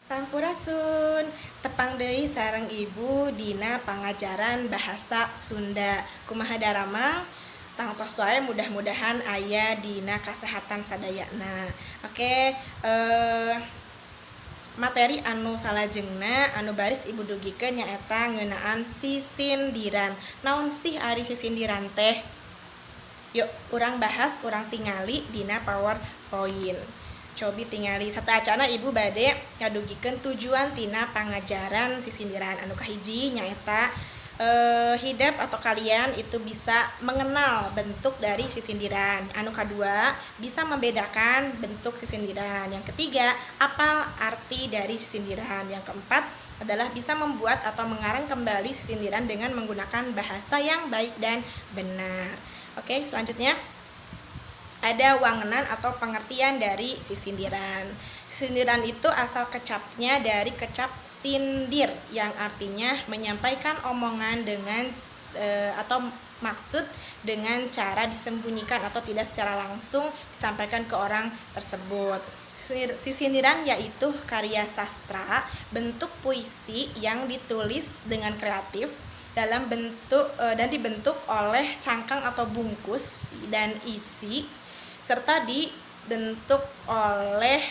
Sampurasun, tepang deui sareng Ibu dina pangajaran bahasa Sunda. Kumaha daramang? Tangtos wae, mudah-mudahan aya dina kasehatan sadayana. Oke, materi anu salajengna anu baris Ibu dugikeun nyaeta ngeunaan sisindiran. Naon sih ari sisindiran teh? Yuk, urang bahas, urang tingali dina PowerPoint. Cobi tingali, sateuacana Ibu bade ngadugikeun tujuan tina pangajaran sisindiran. Anu kahiji nyaeta hidep atau kalian itu bisa mengenal bentuk dari sisindiran. Anu kadua, bisa membedakan bentuk sisindiran. Yang ketiga, apal arti dari sisindiran. Yang keempat adalah bisa membuat atau mengarang kembali sisindiran dengan menggunakan bahasa yang baik dan benar. Oke, selanjutnya ada wangenan atau pengertian dari sisindiran. Sisindiran itu asal kecapnya dari kecap sindir yang artinya menyampaikan omongan dengan atau maksud dengan cara disembunyikan atau tidak secara langsung disampaikan ke orang tersebut. Sisindiran yaitu karya sastra bentuk puisi yang ditulis dengan kreatif dalam bentuk dan dibentuk oleh cangkang atau bungkus dan isi serta dibentuk oleh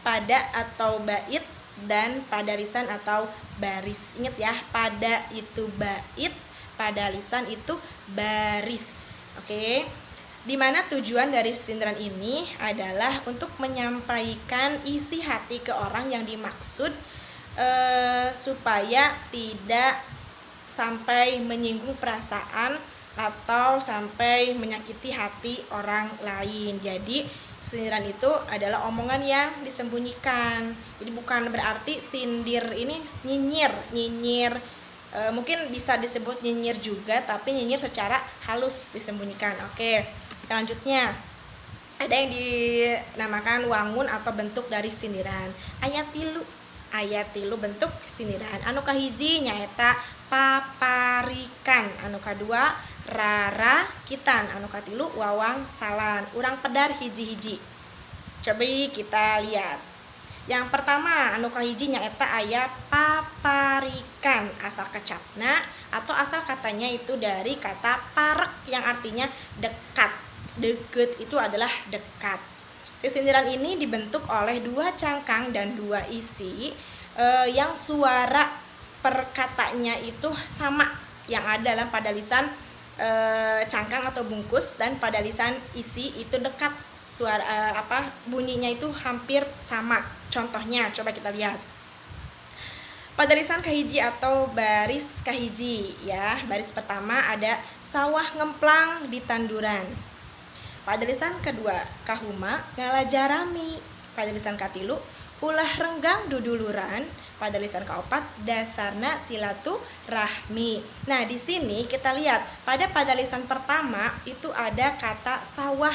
pada atau bait dan pada lisan atau baris. Ingat ya, pada itu bait, pada lisan itu baris. Oke. Dimana tujuan dari sindiran ini adalah untuk menyampaikan isi hati ke orang yang dimaksud supaya tidak sampai menyinggung perasaan atau sampai menyakiti hati orang lain. Jadi sindiran itu adalah omongan yang disembunyikan. Jadi bukan berarti sindir ini nyinyir, nyinyir mungkin bisa disebut nyinyir juga, tapi nyinyir secara halus, disembunyikan. Oke, selanjutnya ada yang dinamakan wangun atau bentuk dari sindiran. Aya tilu, aya tilu bentuk sindiran. Anu kahiji nyaeta paparikan, anu kadua rarakitan, anu katilu wawangsalan. Urang pedar hiji-hiji. Coba kita lihat. Yang pertama, anu kahiji nyaeta aya paparikan. Asal kecapna atau asal katanya itu dari kata parek yang artinya dekat. Deket itu adalah dekat. Sisindiran ini dibentuk oleh dua cangkang dan dua isi yang suara perkatanya itu sama yang ada dalam pada lisan cangkang atau bungkus dan pada lisan isi itu dekat suara, apa, bunyinya itu hampir sama. Contohnya coba kita lihat. Pada lisan kahiji atau baris kahiji ya, baris pertama ada sawah ngemplang di tanduran. Pada lisan kedua, kahuma ngala jarami. Pada lisan katilu, ulah renggang duduluran. Pada lisan kaopat, dasarna silaturahmi. Nah, di sini kita lihat pada pada lisan pertama itu ada kata sawah.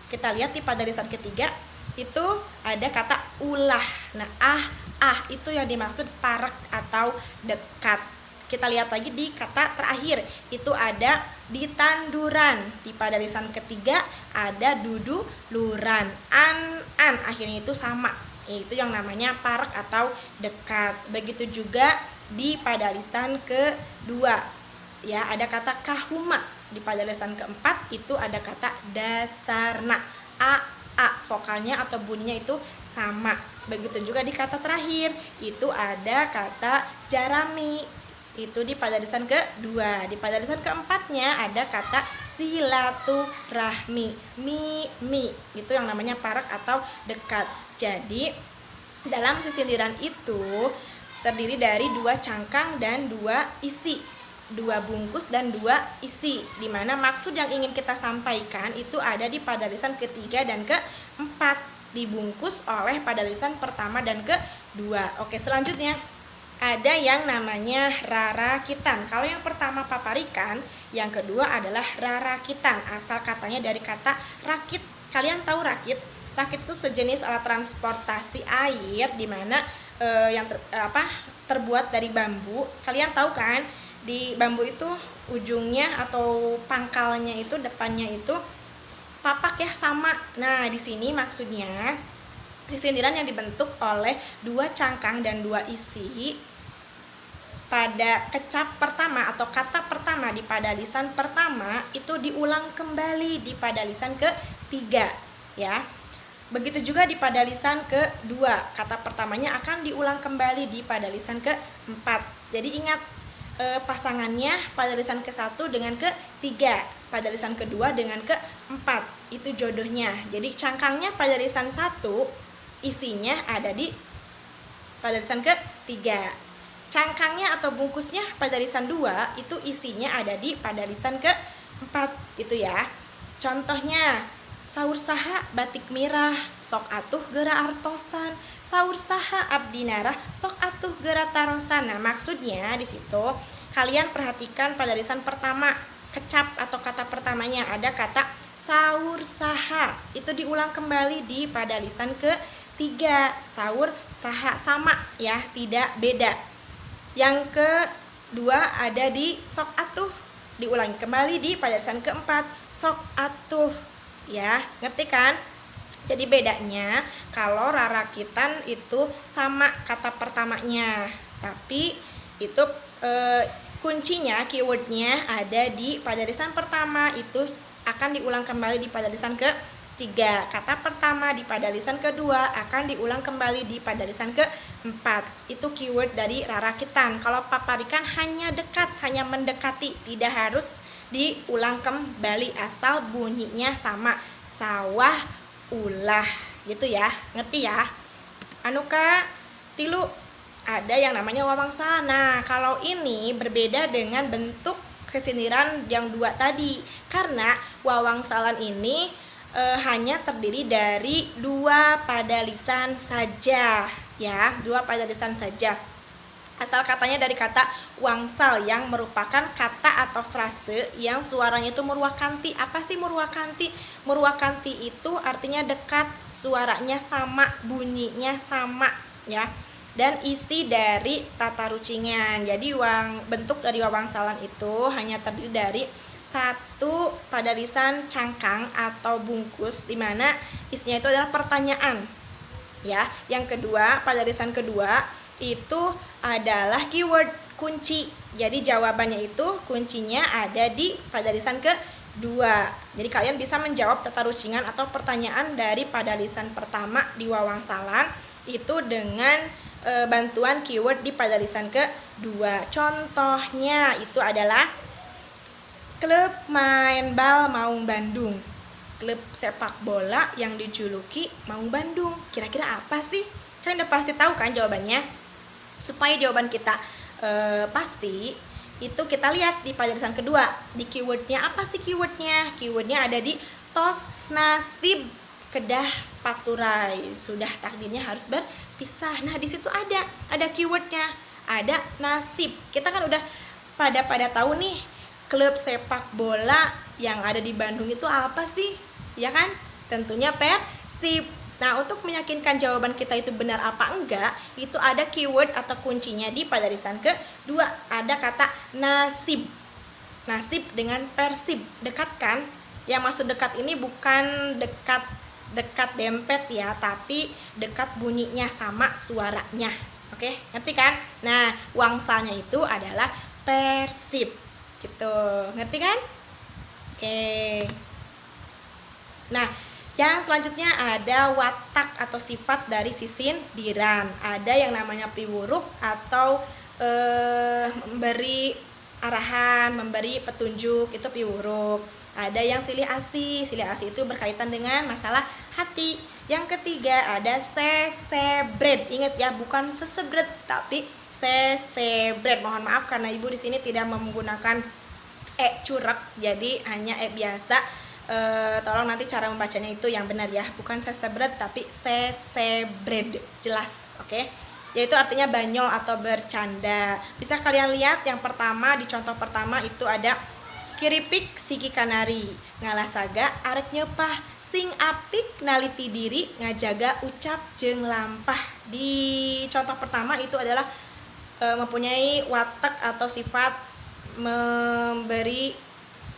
Kita lihat di pada lisan ketiga itu ada kata ulah. Nah, ah ah itu yang dimaksud parek atau dekat. Kita lihat lagi di kata terakhir itu ada di tanduran. Di pada lisan ketiga ada dudu luran. An an akhirnya itu sama. Itu yang namanya parek atau dekat. Begitu juga di pada lisan kedua. Ya, ada kata kahuma. Di pada lisan keempat itu ada kata dasarna. A a vokalnya atau bunyinya itu sama. Begitu juga di kata terakhir itu ada kata jarami. Itu di pada lisan kedua. Di pada lisan keempatnya ada kata silaturahmi. Mi mi itu yang namanya parek atau dekat. Jadi dalam sisindiran itu terdiri dari dua cangkang dan dua isi, dua bungkus dan dua isi, di mana maksud yang ingin kita sampaikan itu ada di pada lisan ketiga dan keempat, dibungkus oleh pada lisan pertama dan kedua. Oke, selanjutnya ada yang namanya rarakitan. Kalau yang pertama paparikan, yang kedua adalah rarakitan. Asal katanya dari kata rakit. Kalian tahu rakit? Rakit itu sejenis alat transportasi air di mana yang apa, terbuat dari bambu. Kalian tahu kan? Di bambu itu ujungnya atau pangkalnya itu depannya itu papak ya, sama. Nah, di sini maksudnya Sindiran yang dibentuk oleh dua cangkang dan dua isi pada kecap pertama atau kata pertama di padalisan pertama itu diulang kembali di padalisan ketiga ya. Begitu juga di padalisan kedua, kata pertamanya akan diulang kembali di padalisan keempat. Jadi ingat pasangannya padalisan ke-1 dengan ke-3, padalisan kedua dengan ke-4, itu jodohnya. Jadi cangkangnya padalisan 1, isinya ada di padalisan ke-3. Cangkangnya atau bungkusnya padalisan 2, itu isinya ada di padalisan ke-4 gitu ya. Contohnya, saur saha batik mirah, sok atuh gera artosan, saur saha abdi narah, sok atuh gera tarosan. Nah, maksudnya di situ kalian perhatikan pada lisan pertama, kecap atau kata pertamanya ada kata saur saha, itu diulang kembali di pada lisan ketiga, saur saha, sama ya, tidak beda. Yang kedua ada di sok atuh, diulangi kembali di pada lisan keempat, sok atuh. Ya, ngerti kan? Jadi bedanya kalau rarakitan itu sama kata pertamanya, tapi itu kuncinya, keywordnya ada di pada lisan pertama, itu akan diulang kembali di pada lisan ketiga. Kata pertama di pada lisan kedua akan diulang kembali di pada lisan keempat. Itu keyword dari rarakitan. Kalau paparikan hanya dekat, hanya mendekati, tidak harus diulang kembali asal bunyinya sama, sawah ulah gitu ya, ngerti ya? Anu katilu ada yang namanya wawangsalan. Nah, kalau ini berbeda dengan bentuk sesindiran yang dua tadi, karena wawangsalan ini hanya terdiri dari dua padalisan saja ya, dua padalisan saja. Asal katanya dari kata wangsal yang merupakan kata atau frase yang suaranya itu murwakanti. Apa sih murwakanti? Murwakanti itu artinya dekat, suaranya sama, bunyinya sama ya. Dan isi dari tata rucingan. Jadi bentuk dari wawangsalan itu hanya terdiri dari satu padalisan cangkang atau bungkus di mana isinya itu adalah pertanyaan. Ya, yang kedua, padalisan kedua itu adalah keyword kunci. Jadi jawabannya itu kuncinya ada di padalisan kedua. Jadi kalian bisa menjawab tata rucingan atau pertanyaan dari padalisan pertama di wawangsalan itu dengan bantuan keyword di padalisan kedua. Contohnya itu adalah klub main bal Maung Bandung. Klub sepak bola yang dijuluki Maung Bandung. Kira-kira apa sih? Kalian udah pasti tahu kan jawabannya? Supaya jawaban kita pasti, itu kita lihat di padalisan kedua. Di keywordnya, apa sih keywordnya? Keywordnya ada di tos nasib kedah paturai. Sudah takdirnya harus berpisah. Nah, di situ ada keywordnya, ada nasib. Kita kan udah pada tahu nih klub sepak bola yang ada di Bandung itu apa sih? Ya kan? Tentunya Persib. Nah, untuk meyakinkan jawaban kita itu benar apa enggak, itu ada keyword atau kuncinya di padalisan kedua. Ada kata nasib. Nasib dengan Persib. Dekat kan? Yang maksud dekat ini bukan dekat dekat dempet ya, tapi dekat bunyinya sama suaranya. Oke, ngerti kan? Nah, wangsalnya itu adalah Persib. Gitu. Ngerti kan? Oke. Nah, yang selanjutnya ada watak atau sifat dari sisindiran. Ada yang namanya piwuruk atau memberi arahan, memberi petunjuk, itu piwuruk. Ada yang silih asih. Silih asih itu berkaitan dengan masalah hati. Yang ketiga ada sesebret. Ingat ya, bukan sesebret tapi sesebret. Mohon maaf karena ibu di sini tidak menggunakan e curek, jadi hanya e biasa. Tolong nanti cara membacanya itu yang benar ya, bukan sesebret tapi sesebred, jelas, oke? Yaitu artinya banyol atau bercanda. Bisa kalian lihat yang pertama, di contoh pertama itu ada kiripik siki kanari, ngalasaga arek nyepah, sing apik naliti diri ngajaga ucap jeung lampah. Di contoh pertama itu adalah mempunyai watak atau sifat memberi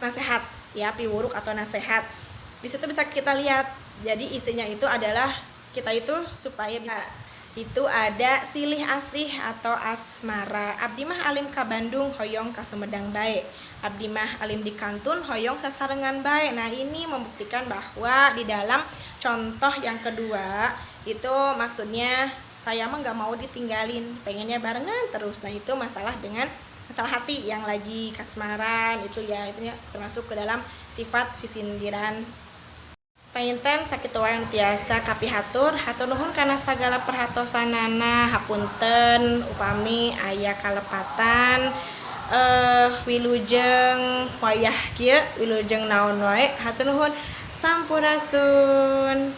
nasihat ya, piwuruk atau nasihat. Di situ bisa kita lihat. Jadi isinya itu adalah Kita itu supaya bisa itu ada silih asih atau asmara. Abdi mah alim ka Bandung, hoyong ka Sumedang bae. Abdi mah alim di kantun, hoyong sasarengan bae. Nah, ini membuktikan bahwa di dalam contoh yang kedua itu maksudnya saya mah nggak mau ditinggalin, pengennya barengan terus. Nah, itu masalah dengan masalah hati yang lagi kasmaran itu ya, itu termasuk ke dalam sifat sisindiran. Panginten sakitu wae anu tiasa kapihatur. Hatur nuhun kana sagala perhatosanana. Hapunten upami aya kalepatan. Wilujeng wayah kieu, wilujeng naon wae. Hatur nuhun, sampurasun.